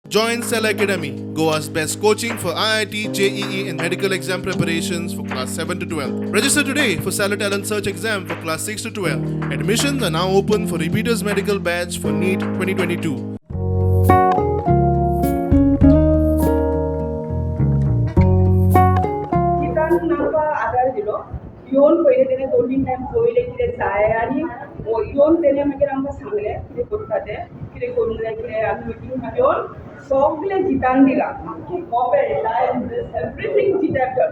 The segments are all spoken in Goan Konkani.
Join Cell Academy, Goa's best coaching for IIT, JEE, and medical exam preparations for class 7 to 12. Register today for Stellar Talent Search exam for class 6 to 12. Admissions are now open for repeaters medical batch for NEET 2022. जितान आमकां आदार दिलो. येवन पयलें तेणें दोन तीन टायम पयलें कितें जाय आनी येवन तेणें मागीर आमकां सांगलें कितें करता तें, कितें करूंक जाय, कितें. आमी मिटींग घेवन सगळें जितान दिलां. आमचें कपेल, टायल्स, एवरीथींग जिताक डन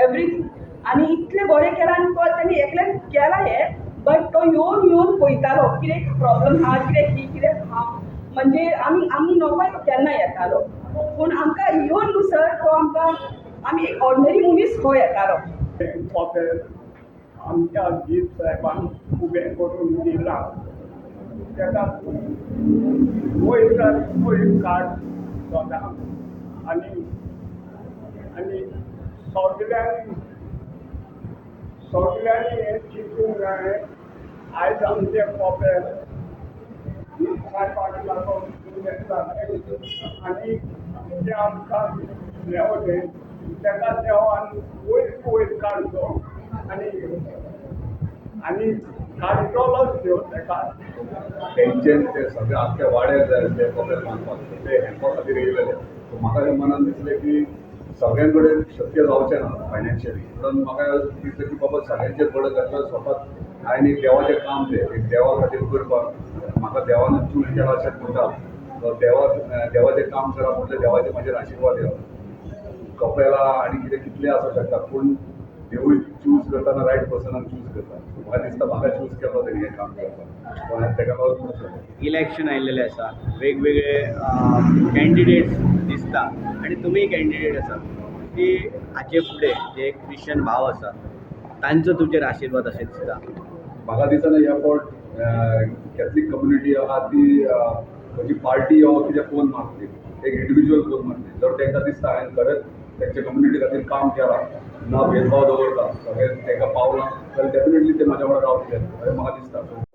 एवरीथींग. आनी इतलें बरें केलां आनी तो तेणी एकल्यान केलां हें, बट तो येवन येवन पळयतालो कितें प्रॉब्लम आहा, कितें की कितें आहा. म्हणजे आमी नोकय तो केन्ना येतालो, पूण आमकां येवन न्हू सर, तो आमकां आमी एक ऑर्डनरी मनीस खो येतालो. कॉपेल आमच्या जीत साहेबान उबें करून दिलां. ताका वयर वयर काड सदां आनी आनी सगल्यांनी सगल्यांनी हें चिंतूंक जाय. आयज आमचें कॉपेल जीत साहेबाक लागून उबें जालें आनी तें आमकां मेवलें. ताका देवान वयर वयर काडचो आनी आनी काडटलोच देव ताका. तेंचेन ते सगळे आख्ख्या वाड्यार जाय आसले कपेल बांदपाक, ते हेल्पा खातीर येयलेले. सो म्हाका हें मनान दिसलें की सगळ्यां कडेन शक्य जावचें ना फायनान्शियली, म्हणून म्हाका दिसलें की बाबा सगळ्यांचेर बर्डन घातल्यार स्वताक हांवें एक देवाचें काम तें एक देवा खातीर करपाक म्हाका देवान चूज केला अशें म्हणटा. सो देवाचें काम करप म्हटल्यार देवाचे म्हाजेर आशिर्वाद येवप. कपेलां आनी कितें कितलें आसूं शकता, पूण देवूय चूज करतना रायट पर्सनाक चूज करता. सो म्हाका दिसता म्हाका चूज केलो तेणी हें काम करपाक. सो हांवें तेका लागून इलेक्शन आयिल्लें आसा, वेगवेगळे कॅन्डिडेट्स दिसता आनी तुमीय कॅन्डिडेट आसा की हाचे फुडें जे क्रिश्चन भाव आसा तांचो तुमचेर आशिर्वाद अशें दिसता? म्हाका दिसना ह्या फावट कॅथलीक कम्युनिटी आहा ती खंयची पार्टी यो कितें पळोवन मारतली, एक इंडिविज्युअल पळोवन मारतली. जर तांकां दिसता हांवें खरेंच तेंच्या कम्युनिटी खातीर काम केलां, ना भेदभाव दवरता, सगळें तांकां पावलां, जाल्यार डेफिनेटली ते म्हाज्या वांगडा रावतले अशें म्हाका दिसता. सो